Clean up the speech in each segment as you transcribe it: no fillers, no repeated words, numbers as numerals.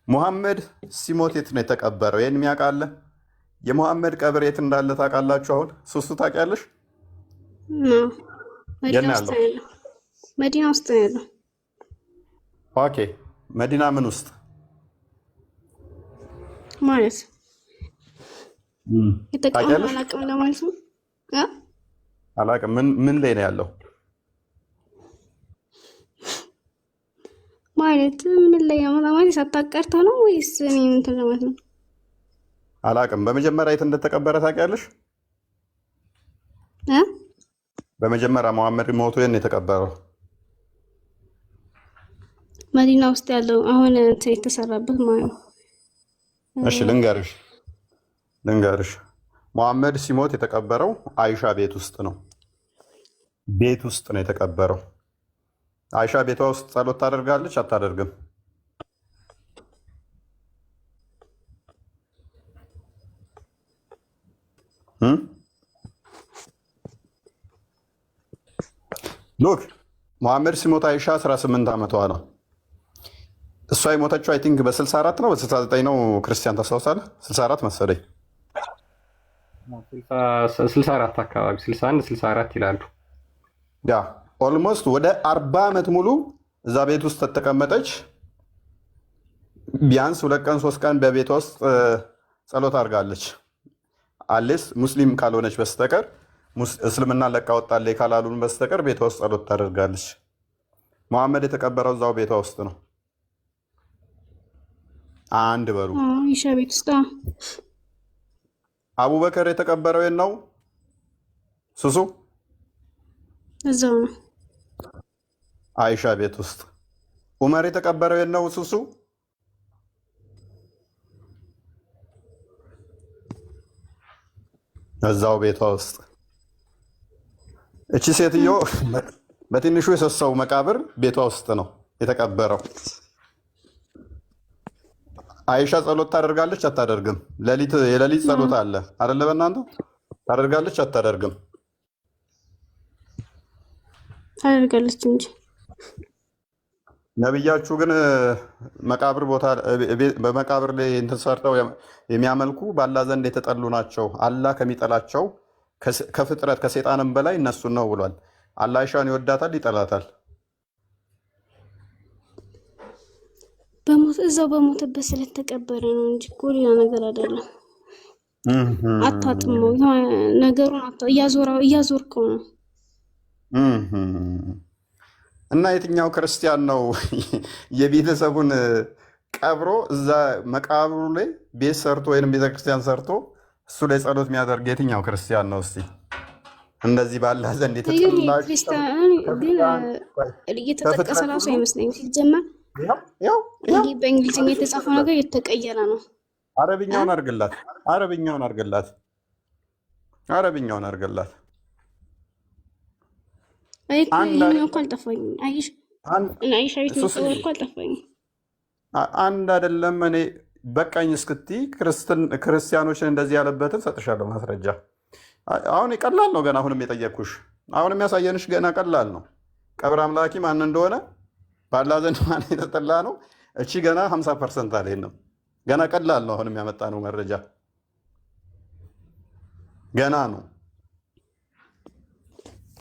ሙሐመድ ሲሞት የት ነው የተቀበረው? ይህን የሚያውቅ አለ? የሙሐመድ ቀብር የት እንዳለ ታውቃላችሁ? አሁን ሱሱ ታውቂያለሽ? ነው የት መዲና ነው ውስጥ ያለው? ነው ያለው። መዲና ውስጥ ነው ያለው። Okay፣ መዲና ምን ውስጥ ማለት የተቃወም ታውቂያለሽ? አላውቅም ለማለት ነው እ? አላውቅም። ምን ምን ላይ ነው ያለው? ማለት ምን ላይ ነው ማለት ሳታቀርተ ነው ወይስ እኔ እንትን ለማለት ነው? አላውቅም። በመጀመሪያ የት እንደተቀበረ ታውቂያለሽ? እ? በመጀመሪያ መሐመድ ሞቶ የት ነው የተቀበረው? መዲና ውስጥ ያለው አሁን እንትን የተሰራበት ማለት ነው። እሺ ልንገርሽ፣ መሐመድ ሲሞት የተቀበረው አይሻ ቤት ውስጥ ነው። ቤት ውስጥ ነው የተቀበረው። አይሻ ቤቷ ውስጥ ጸሎት ታደርጋለች አታደርግም? Look መሐመድ ሲሞት አይሻ 18 ዓመቷ ነው። እሷ የሞተችው I think በ64 ነው በ69 ነው። ክርስቲያን ታስታውሳለህ? 64 መሰለኝ። 64 አካባቢ፣ 61፣ 64 ይላሉ። Yeah, almost ወደ 40 ዓመት ሙሉ እዛ ቤት ውስጥ ተቀመጠች። ቢያንስ 2 ቀን 3 ቀን በቤቷ ውስጥ ጸሎት አድርጋለች። Unless ሙስሊም ካልሆነች በስተቀር፣ እስልምና ለቃ ወጣለች ካላሉን በስተቀር ቤቷ ውስጥ ጸሎት ታደርጋለች። መሐመድ የተቀበረው እዛው ቤቷ ውስጥ ነው። አንድ በሉ። አይሻ ቤት ውስጥ። አቡበከር የተቀበረው የት ነው? ሱሱ? እዛው ነው። አይሻ ቤት ውስጥ። ኡመር የተቀበረው የት ነው? ሱሱ? እዛው ቤቷ ውስጥ። እቺ ሴትዮ በትንሹ የሶስት ሰው መቃብር ቤቷ ውስጥ ነው የተቀበረው። አይሻ ጸሎት ታደርጋለች አታደርግም? ሌሊት የሌሊት ጸሎት አለ አይደለ? በእናንተ ታደርጋለች አታደርግም? ታደርጋለች እንጂ። ነቢያችሁ ግን መቃብር ቦታ በመቃብር ላይ እንትን ሰርተው የሚያመልኩ በአላህ ዘንድ የተጠሉ ናቸው። አላህ ከሚጠላቸው ከፍጥረት ከሴጣንም በላይ እነሱን ነው ብሏል። አላህ አይሻን ይወዳታል፣ ይጠላታል? በሞት እዛው በሞተበት ስለተቀበረ ነው እንጂ እኮ ሌላ ነገር አይደለም። አታጥመው ነገሩን፣ እያዞራው እያዞርከው ነው። እና የትኛው ክርስቲያን ነው የቤተሰቡን ቀብሮ እዛ መቃብሩ ላይ ቤት ሰርቶ ወይም ቤተክርስቲያን ሰርቶ እሱ ላይ ጸሎት የሚያደርግ የትኛው ክርስቲያን ነው? እስቲ እንደዚህ ባላህ ዘንድ ግን የተጠላች ክርስቲያን ግን እየተጠቀሰ ከፍጥረት ራሱ ሁሉ አይመስለኝም። ሲጀመር ይኸው ይኸው ይኸው። ይህ በእንግሊዝኛ የተጻፈው ነገር የተቀየረ ነው። አረብኛውን አድርግላት፣ አረብኛውን አድርግላት፣ አረብኛውን አድርግላት። እኔ እኮ አንድ ይሄኛው እኮ አልጠፋኝም። አይሽ አንድ አይሻ ቤት ሱስ መቀበር እኮ አልጠፋኝም። አንድ አይደለም። እኔ በቃኝ እስክትይ ክርስቲያኖችን እንደዚህ ያለበትን ሰጥሻለሁ ማስረጃ። አሁን ቀላል ነው ገና። አሁንም የጠየቅኩሽ አሁንም ያሳየንሽ ገና ቀላል ነው። ቀብር አምላኪ ማን እንደሆነ፣ ባላህ ዘንድ ማን የተጠላ ነው። እቺ ገና 50% አልሄድንም። ገና ቀላል ነው። አሁንም ያመጣ ነው መረጃ ገና ነው።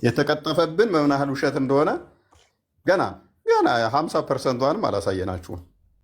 የተቀጠፈብን በምን ያህል ውሸት እንደሆነ ገና ገና 50%ቷንም አላሳየናችሁም።